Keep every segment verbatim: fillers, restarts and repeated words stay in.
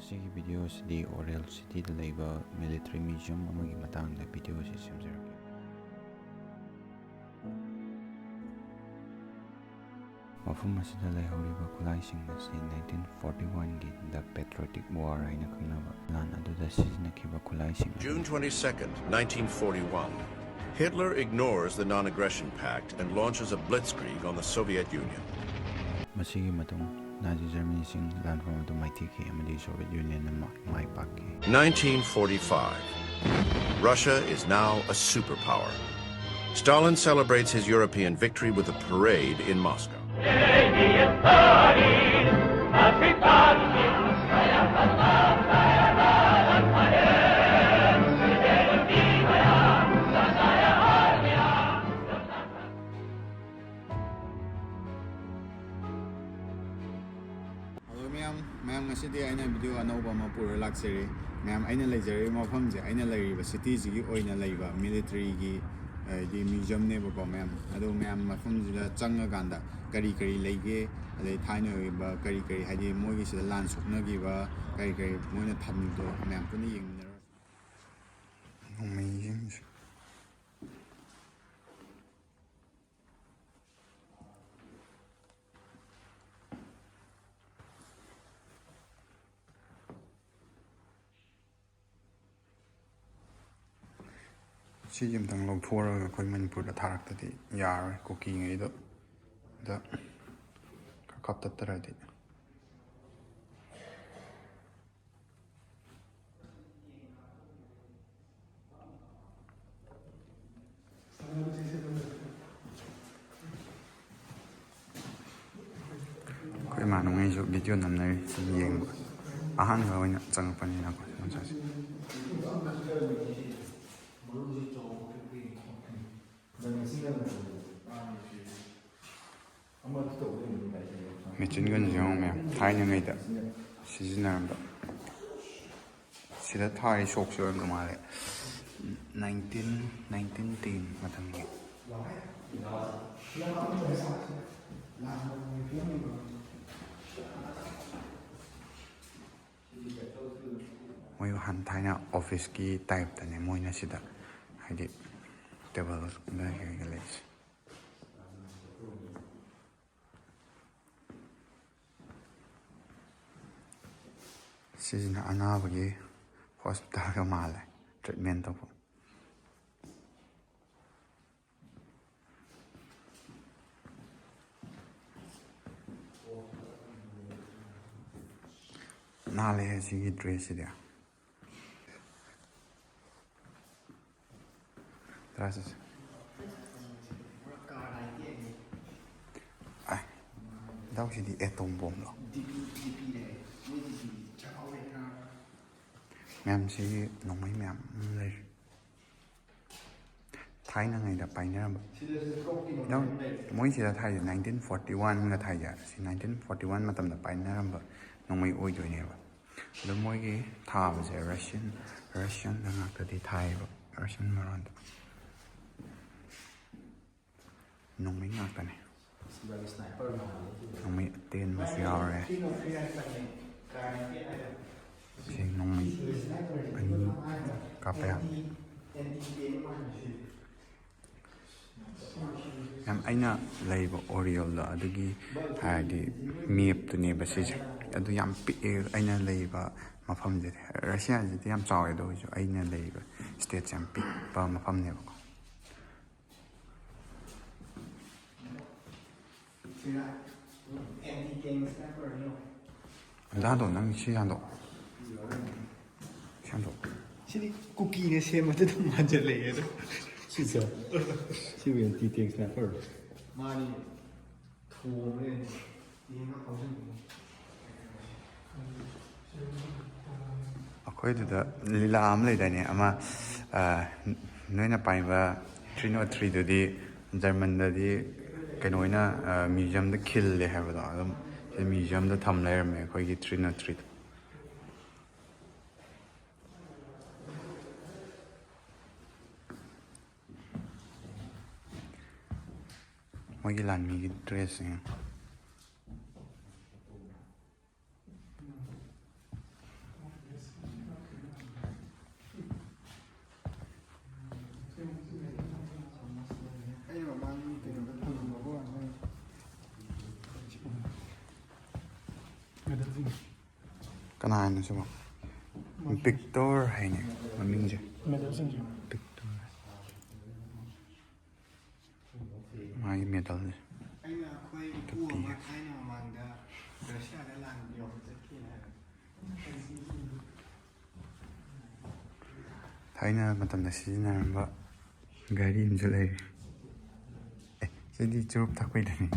ꯁꯤꯒꯤ ꯚꯤꯗꯤꯑꯣꯁꯤꯗꯤ ꯑꯣꯔꯦꯜ ꯁꯤꯇꯤꯗ ꯂꯩꯕ military museum ꯑꯃꯒꯤ ꯃꯇꯥꯡꯗ ꯚꯤꯗꯤꯑꯣꯁꯤ ꯁꯦꯝꯖꯔꯛꯀꯦ꯫ ꯃꯐꯝ ꯑꯁꯤꯗ ꯂꯩꯍꯧꯔꯤꯕ ꯈꯨꯠꯂꯥꯏꯁꯤꯡ ꯑꯁꯤ ꯅꯥꯏꯟꯇꯤꯟ ꯐꯣꯔꯇꯤ ꯋꯥꯟꯒꯤ The Patriotic War ꯍꯥꯏꯅ ꯈꯪꯅꯕ ꯂꯥꯟ ꯑꯗꯨꯗ ꯁꯤꯖꯤꯟꯅꯈꯤꯕ ꯈꯨꯠꯂꯥꯏꯁꯤꯡ ꯑꯗꯨ June twenty-second, nineteen forty-one. Hitler ignores the Non-Aggression Pact and launches a blitzkrieg on the Soviet Union. ꯃꯁꯤꯒꯤ ꯃꯇꯨꯡ ꯅꯥꯖꯤ ꯖꯔꯃꯅꯤꯁꯤꯡ ꯂꯥꯟꯐꯝ ꯑꯗꯨ ꯃꯥꯏꯊꯤꯈꯤ ꯑꯃꯗꯤ ꯁꯣꯚꯤꯌꯦꯠ ꯌꯨꯅꯤꯌꯟꯅ ꯃꯥ-, ꯃꯥꯏ ꯄꯥꯛꯈꯤ꯫ Nineteen forty-five. Russia is now a superpower. Stalin celebrates his European victory with a parade in Moscow. Hello ꯃꯌꯥꯝ, ꯃꯌꯥꯝ ꯉꯁꯤꯗꯤ ꯑꯩꯅ ꯚꯤꯗꯤꯑꯣ ꯑꯅꯧꯕ ꯑꯃ ꯄꯨꯔ ꯂꯥꯛꯆꯔꯤ꯫ ꯃꯌꯥꯝ, ꯑꯩꯅ ꯂꯩꯖꯔꯤꯕ ꯃꯐꯝꯁꯦ ꯑꯩꯅ ꯂꯩꯔꯤꯕ ꯁꯤꯇꯤꯁꯤꯒꯤ ꯑꯣꯏꯅ ꯂꯩꯕ ꯃꯤꯂꯤꯇꯔꯤꯒꯤ ꯍꯥꯏꯗꯤ ꯃ꯭ꯌꯨꯖꯤꯌꯝꯅꯦꯕꯀꯣ ꯃꯌꯥꯝ꯫ ꯑꯗꯣ ꯃꯌꯥꯝ ꯃꯐꯝꯁꯤꯗ ꯆꯪꯉꯀꯥꯟꯗ ꯀꯔꯤ ꯀꯔꯤ ꯂꯩꯒꯦ, ꯑꯗꯩ ꯊꯥꯏꯅ ꯑꯣꯏꯕ ꯀꯔꯤ ꯀꯔꯤ ꯍꯥꯏꯗꯤ ꯃꯣꯏꯒꯤ ꯁꯤꯗ ꯂꯥꯟ ꯁꯣꯛꯅꯈꯤꯕ ꯀꯔꯤ ꯀꯔꯤ ꯃꯣꯏꯅ ꯊꯝꯃꯤꯕꯗꯣ ꯃꯌꯥꯝ ꯄꯨꯟꯅ ꯌꯦꯡꯃꯤꯟꯅꯔꯁꯤ꯫ ꯅꯣꯡꯃꯩꯁꯤꯡꯁꯦ꯫ ꯁꯤꯁꯦ ꯑꯝꯇꯪ ꯂꯧꯊꯣꯛꯑꯒ ꯑꯩꯈꯣꯏ ꯃꯅꯤꯄꯨꯔꯗ ꯊꯥꯔꯛꯇꯗꯤ ꯌꯥꯔꯣꯏ꯫ ꯀꯨꯀꯤꯉꯩꯗꯣ ꯗ ꯈꯔ ꯈꯞꯇꯠꯇ꯭ꯔꯗꯤ꯫ ꯑꯩꯈꯣꯏ ꯏꯃꯥꯟꯅꯕꯉꯩꯁꯨ ꯚꯤꯗꯤꯑꯣ ꯅꯝꯅꯔꯤ, ꯁꯨꯝ ꯌꯦꯡꯕ꯫ ꯑꯍꯥꯟꯕ ꯑꯣꯏꯅ ꯆꯪꯉꯛꯄꯅꯤꯅꯀꯣ ꯁꯣꯝ ꯁꯥꯏꯁꯦ꯫ ꯃꯦꯆꯤꯟ ꯒꯟꯁꯦ ꯌꯦꯡꯉꯣ ꯃꯌꯥꯝ, ꯊꯥꯏꯅꯉꯩꯗ ꯁꯤꯖꯤꯟꯅꯔꯝꯕ꯫ ꯁꯤꯗ ꯊꯥꯔꯤ ꯁꯣꯛꯁꯦ ꯑꯣꯏꯔꯝꯗꯧ ꯃꯥꯜꯂꯦ, ꯅꯥꯏꯟꯇꯤꯟ, ꯅꯥꯏꯟꯇꯤꯟ ꯇꯦꯟ ꯃꯇꯝꯒꯤ꯫ ꯃꯣꯏ ꯍꯥꯟꯅ ꯊꯥꯏꯅ ꯑꯣꯐꯤꯁꯀꯤ ꯇꯥꯏꯞꯇꯅꯦ ꯃꯣꯏꯅ ꯁꯤꯗ, ꯍꯥꯏꯗꯤ, ꯇꯦꯕꯜꯒ ꯀꯩꯀꯩꯒ ꯂꯩꯁꯦ꯫ ꯁꯤꯁꯤꯅ ꯑꯅꯥꯕꯒꯤ ꯍꯣꯁꯄꯤꯇꯥꯜꯒ ꯃꯥꯜꯂꯦ, ꯇ꯭ꯔꯤꯠꯃꯦꯟ ꯇꯧꯕ꯫ ꯅꯥꯜꯂꯦ ꯁꯤꯒꯤ ꯗ꯭ꯔꯦꯁꯁꯤꯗꯤ꯫ ꯇꯔꯥ ꯆꯠꯁꯦ꯫ ꯑꯥꯏ, ꯏꯇꯥꯎꯁꯤꯗꯤ ꯑꯦꯇꯣꯝ ꯕꯣꯝꯂꯣ? ꯃꯌꯥꯝꯁꯤ ꯅꯣꯡꯃꯩ ꯃꯌꯥꯝ ꯑꯃ ꯂꯩꯔꯤ꯫ ꯊꯥꯏꯅꯉꯩꯗ ꯄꯥꯏꯅꯔꯝꯕ꯫ ꯏꯇꯥꯎ, ꯃꯣꯏꯁꯤꯗ ꯊꯥꯏꯁꯦ ꯅꯥꯏꯟꯇꯤꯟ ꯐꯣꯔꯇꯤ ꯋꯥꯟꯒ ꯊꯥꯏꯁꯦ, ꯁꯤ ꯅꯥꯏꯟꯇꯤꯟ ꯐꯣꯔꯇꯤ ꯋꯥꯟ ꯃꯇꯝꯗ ꯄꯥꯏꯅꯔꯝꯕ ꯅꯣꯡꯃꯩ ꯑꯣꯏꯗꯣꯏꯅꯦꯕ꯫ ꯑꯗꯣ ꯃꯣꯏꯒꯤ ꯊꯥꯕꯁꯦ ꯔꯁꯤꯌꯟ, ꯔꯁꯤꯌꯟꯗ ꯉꯥꯛꯇꯗꯤ ꯊꯥꯏꯌꯦꯕ, ꯔꯁꯤꯌꯟ ꯃꯔꯣꯟꯗ꯫ ꯅꯣꯡꯃꯩ ꯉꯥꯛꯇꯅꯦ꯫ ꯅꯣꯡꯃꯩ ꯑꯇꯦꯟꯕꯁꯨ ꯌꯥꯎꯔꯦ꯫ ꯁꯤ ꯅꯣꯡꯃꯩ ꯑꯅꯤ ꯀꯥꯞꯄ ꯌꯥꯕ꯫ ꯌꯥꯝ, ꯑꯩꯅ ꯂꯩꯔꯤꯕ ꯑꯣꯔꯤꯌꯣꯜꯗꯣ ꯑꯗꯨꯒꯤ ꯍꯥꯏꯗꯤ ꯃꯦꯞꯇꯨꯅꯦꯕ ꯁꯤꯁꯦ꯫ ꯑꯗꯨ ꯌꯥꯝ ꯄꯤꯛꯑꯦ ꯑꯩꯅ ꯂꯩꯔꯤꯕ ꯃꯐꯝꯁꯤꯗꯤ꯫ ꯔꯁꯤꯌꯥꯁꯤꯗꯤ ꯌꯥꯝ ꯆꯥꯎꯋꯦ, ꯑꯗꯨ ꯑꯣꯏꯔꯁꯨ ꯑꯩꯅ ꯂꯩꯔꯤꯕ ꯁ꯭ꯇꯦꯠꯁꯦ ꯌꯥꯝ ꯄꯤꯛꯄ ꯃꯐꯝꯅꯦꯕꯀꯣ꯫ ꯑꯝꯇ ꯍꯟꯗꯣꯛ, ꯅꯪ ꯁꯤ ꯍꯟꯗꯣꯛ꯫ ꯁꯤ ꯍꯟꯗꯣꯛ꯫ ꯁꯤꯗꯤ ꯀꯨꯀꯤꯅ ꯁꯦꯝꯕꯗ ꯑꯗꯨꯝ ꯃꯥꯟꯁꯤꯜꯂꯛꯑꯦ ꯑꯗꯣ꯫ ꯁꯤꯁꯦ? ꯁꯤꯕꯨ ꯑꯦꯟꯇꯤ ꯇꯦꯡ ꯁ꯭ꯅꯥꯏꯄꯔ? ꯃꯥꯅꯤ꯫ ꯊꯣꯡꯉꯦ꯫ ꯌꯦꯡꯉ ꯐꯥꯎꯖꯟꯕꯅꯤ꯫ ꯑꯩꯈꯣꯏꯗꯨꯗ ꯂꯤꯂꯥ ꯑꯃ ꯂꯩꯗꯥꯏꯅꯦ, ꯑꯃ, ꯑ, ꯅꯣꯏꯅ ꯄꯥꯏꯕ ꯊ꯭ꯔꯤ ꯅꯣꯠ ꯊ꯭ꯔꯤꯗꯨꯗꯤ ꯖꯔꯃꯟꯗꯗꯤ ꯀꯩꯅꯣ ꯑꯣꯏꯅ, ꯑ, ꯃ꯭ꯌꯨꯖꯤꯌꯝꯗ ꯈꯤꯜꯂꯦ ꯍꯥꯏꯕꯗꯣ, ꯑꯗꯨꯝ ꯁꯤ ꯃ꯭ꯌꯨꯖꯤꯌꯝꯗ ꯊꯝ ꯂꯩꯔꯝꯃꯦ ꯑꯩꯈꯣꯏꯒꯤ ꯊ꯭ꯔꯤ ꯅꯣꯠ ꯊ꯭ꯔꯤꯗꯣ꯫ ꯃꯣꯏꯒꯤ ꯂꯥꯟꯃꯤꯒꯤ ꯗ꯭ꯔꯦꯁꯁꯤꯡ꯫ ꯀꯅꯥ ꯍꯥꯏꯅꯣ ꯁꯤꯕꯣ? ꯕꯤꯛꯇꯣꯔ ꯍꯥꯏꯅꯦ ꯃꯃꯤꯡꯁꯦ꯫ ꯃꯦꯗꯜꯁꯤꯡꯁꯦ꯫ ꯕꯤꯛꯇꯣꯔ꯫ ꯃꯥꯒꯤ ꯃꯦꯗꯜꯁꯦ꯫ ꯑꯩꯅ ꯑꯩꯈꯣꯏ ꯏꯄꯨ ꯑꯃ ꯊꯥꯏꯅ ꯃꯃꯥꯡꯗ ꯔꯁꯤꯌꯥꯗ ꯂꯥꯟ ꯌꯧꯕ ꯆꯠꯈꯤ ꯍꯥꯏꯕ꯫ ꯊꯥꯏꯅ ꯃꯇꯝꯗ ꯁꯤꯖꯤꯟꯅꯔꯝꯕ ꯘꯔꯤ ꯑꯃꯁꯨ ꯂꯩꯔꯤ꯫ ꯑꯦ, ꯁꯤꯗꯤ ꯆꯨꯔꯨꯞ ꯊꯛꯄꯩꯗꯅꯤ꯫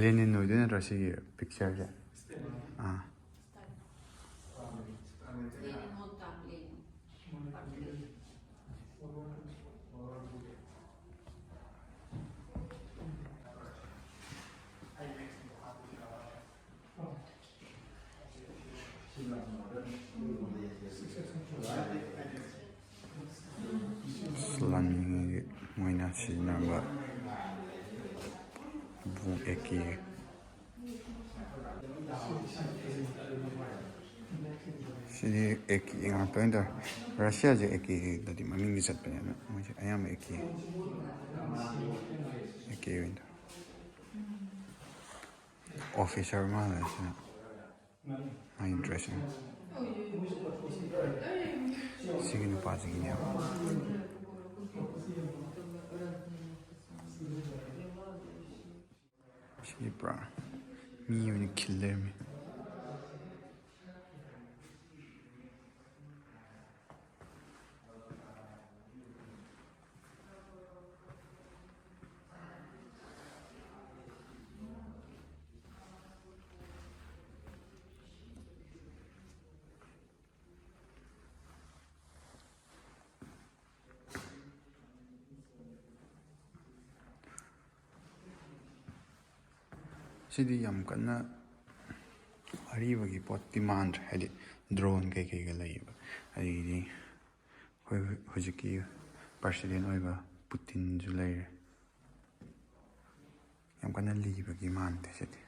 ꯂꯦꯅꯤꯟ ꯑꯣꯏꯗꯣꯏ ꯅꯠꯇ꯭ꯔꯣ ꯁꯤꯒꯤ ꯄꯤꯛꯆꯔꯁꯦ? ꯑꯥ꯫ ꯂꯥꯟꯃꯤꯉꯩꯒꯤ ꯃꯣꯏꯅ ꯁꯤꯖꯤꯟꯅꯔꯝꯕ bomb A K. CD A K ꯉꯥꯛꯇ ꯑꯣꯏꯅ ꯇꯧꯔꯦ꯫ ꯔꯁꯤꯌꯥꯁꯦ ꯑꯦ ꯀꯦꯗꯗꯤ ꯃꯃꯤꯡꯗꯤ ꯆꯠꯄꯅꯦ, ꯑꯗꯣ ꯃꯣꯏꯁꯦ ꯑꯌꯥꯝꯕ ꯑꯦ ꯀꯦ, ꯑꯦ ꯀꯦ ꯑꯣꯏꯅ ꯇꯧꯔꯦ꯫ ꯑꯣꯐꯤꯁꯔ ꯃꯥꯜꯂꯦ ꯁꯤꯅ꯫ ꯃꯥꯒꯤ ꯗ꯭ꯔꯦꯁꯁꯤꯡ꯫ ꯁꯤꯒꯤ ꯅꯨꯄꯥꯁꯤꯒꯤꯅꯦꯕ꯫ ꯁꯤꯗꯤ ꯄꯨꯔꯥ ꯃꯤ ꯑꯣꯏꯅ ꯈꯤꯜ ꯂꯩꯔꯝꯃꯦ꯫ ꯁꯤꯗꯤ ꯌꯥꯝ ꯀꯟꯅ ꯑꯔꯤꯕꯒꯤ ꯄꯣꯠꯇꯤ ꯃꯥꯟꯗ꯭ꯔꯦ, ꯍꯥꯏꯗꯤ ꯗ꯭ꯔꯣꯟ ꯀꯩꯀꯩꯒ ꯂꯩꯌꯦꯕ꯫ ꯑꯗꯒꯤꯗꯤ ꯑꯩꯈꯣꯏ ꯍꯧꯖꯤꯛꯀꯤ ꯄ꯭ꯔꯁꯤꯗꯦꯟ ꯑꯣꯏꯕ ꯄꯨꯇꯤꯟꯁꯨ ꯂꯩꯔꯦ꯫ ꯌꯥꯝ ꯀꯟꯅ ꯂꯤꯕꯒꯤ ꯃꯥꯟꯗꯦ ꯁꯤꯗꯤ꯫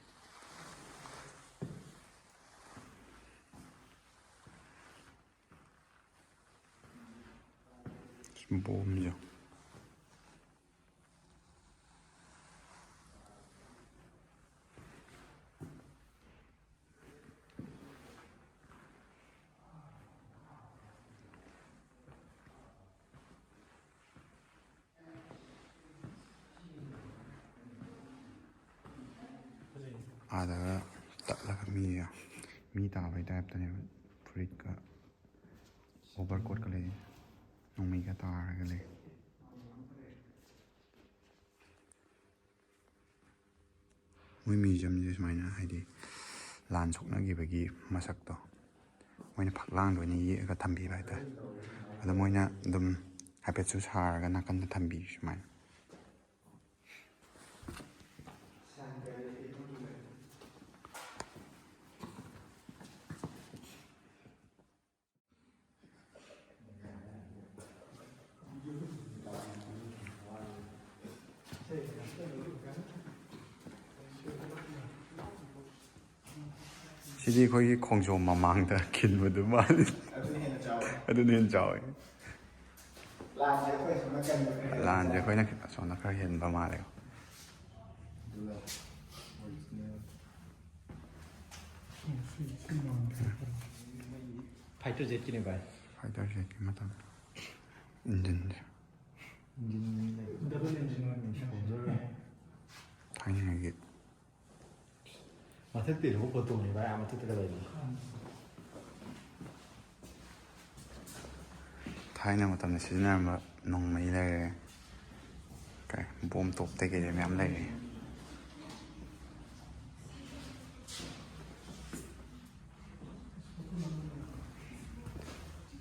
ꯕꯣꯝꯁꯨ꯫ ꯑꯥꯗꯒ ꯇꯠꯂꯒ ꯃꯤ ꯃꯤ ꯇꯥꯕꯩ ꯇꯥꯏꯞꯇꯅꯦꯕ꯫ ꯐꯨꯔꯤꯠꯀ ꯑꯣꯚꯔ ꯀꯣꯠꯀ ꯂꯩ, ꯅꯣꯡꯃꯩꯒ ꯇꯥꯔꯒ ꯂꯩ꯫ ꯃꯣꯏ ꯃ꯭ꯌꯨꯖꯤꯌꯝꯁꯦ ꯁꯨꯃꯥꯏꯅ, ꯍꯥꯏꯗꯤ, ꯂꯥꯟ ꯁꯣꯛꯅꯈꯤꯕꯒꯤ ꯃꯁꯛꯇꯣ ꯃꯣꯏꯅ ꯐꯛꯂꯥꯡꯗ ꯑꯣꯏꯅ ꯌꯦꯛꯑꯒ ꯊꯝꯕꯤꯕ ꯍꯥꯏꯇꯥꯔꯦ꯫ ꯑꯗꯣ ꯃꯣꯏꯅ ꯑꯗꯨꯝ ꯍꯥꯏꯐꯦꯠꯁꯨ ꯁꯥꯔꯒ ꯅꯥꯀꯟꯗ ꯊꯝꯕꯤ ꯁꯨꯃꯥꯏꯅ꯫ ꯁꯤꯗꯤ ꯑꯩꯈꯣꯏꯒꯤ ꯈꯣꯡꯖꯣꯝ ꯃꯃꯥꯡꯗ ꯈꯤꯟꯕꯗꯨ ꯃꯥꯜꯂꯤ꯫ ꯑꯗꯨꯅ ꯍꯦꯟꯅ ꯆꯥꯎꯋꯦ꯫ ꯑꯗꯨꯅ ꯍꯦꯟꯅ ꯆꯥꯎꯋꯦ꯫ ꯂꯥꯟꯁꯦ ꯑꯩꯈꯣꯏꯅ ꯁꯣꯝꯗ ꯈꯔ ꯂꯥꯟꯁꯦ ꯍꯦꯟꯕ ꯑꯩꯈꯣꯏꯅ ꯑꯁꯣꯝꯗ ꯈꯔ ꯍꯦꯟꯕ ꯃꯥꯜꯂꯦ꯫ ꯑꯗꯨꯒ original ꯐꯥꯏꯇꯔ ꯖꯦꯠꯀꯤꯅꯦ ꯚꯥꯏ꯫ ꯐꯥꯏꯇꯔ ꯖꯦꯠꯀꯤ ꯃꯇꯝ ꯏꯟꯖꯤꯟꯁꯦ꯫ ꯏꯟꯖꯤꯟ ꯂꯩ꯫ ꯗꯕꯜ ꯏꯟꯖꯤꯟ ꯑꯣꯏꯕꯅꯤ꯫ ꯁꯣꯜꯖꯔ꯫ ꯊꯥꯏꯅꯉꯩꯒꯤ꯫ ꯃꯊꯛꯇꯤ ꯂꯧꯕꯨꯛ ꯐꯣꯇꯣꯅꯤ ꯚꯥꯏ, ꯑꯥ ꯃꯊꯛꯇꯒ ꯂꯩꯕꯅꯤ꯫ ꯊꯥꯏꯅ ꯃꯇꯝꯗ ꯁꯤꯖꯤꯟꯅꯔꯝꯕ ꯅꯣꯡꯃꯩ ꯂꯩꯔꯦ, ꯀꯩ, ꯕꯣꯝ ꯇꯣꯞꯇꯩ ꯀꯩꯗꯩ ꯃꯌꯥꯝ ꯂꯩꯔꯦ꯫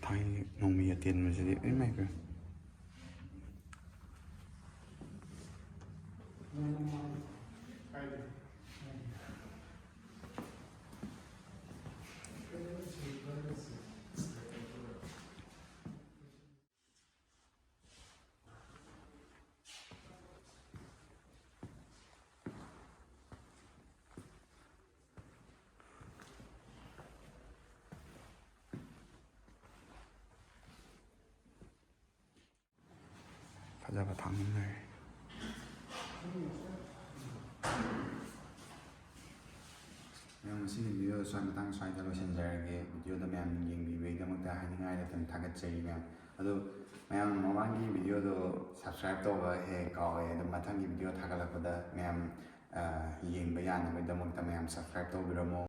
ꯊꯥꯏꯅꯒꯤ ꯅꯣꯡꯃꯩ ꯑꯇꯦꯟꯕꯁꯤꯗꯤ ꯏꯃꯥꯏ ꯄꯦꯝꯃ꯫ ꯐꯖꯕ ꯊꯥꯡ ꯑꯃ ꯂꯩꯔꯦ꯫ ꯃꯌꯥꯝ, ꯉꯁꯤꯒꯤ video ꯁ꯭ꯋꯥꯏ ꯃꯇꯥꯡ ꯁ꯭ꯋꯥꯏꯗ ꯂꯣꯏꯁꯤꯟꯖꯔꯒꯦ꯫ Video ꯗ ꯃꯌꯥꯝ ꯌꯦꯡꯕꯤꯕꯒꯤꯗꯃꯛꯇ ꯍꯥꯏꯅꯤꯡꯉꯥꯏ ꯂꯩꯇꯅ ꯊꯥꯒꯠꯆꯔꯤ ꯃꯌꯥꯝ꯫ ꯑꯗꯨ ꯃꯌꯥꯝ, ꯃꯃꯥꯡꯒꯤ video ꯗꯣ subscribe ꯇꯧꯕ ꯍꯦꯛ ꯍꯦꯛ ꯀꯥꯎꯋꯦ꯫ ꯑꯗꯨ ꯃꯊꯪꯒꯤ video ꯊꯥꯒꯠꯂꯛꯄꯗ ꯃꯌꯥꯝ ꯌꯦꯡꯕ ꯌꯥꯅꯕꯒꯤꯗꯃꯛꯇ ꯃꯌꯥꯝ subscribe ꯇꯧꯕꯤꯔꯝꯃꯣ꯫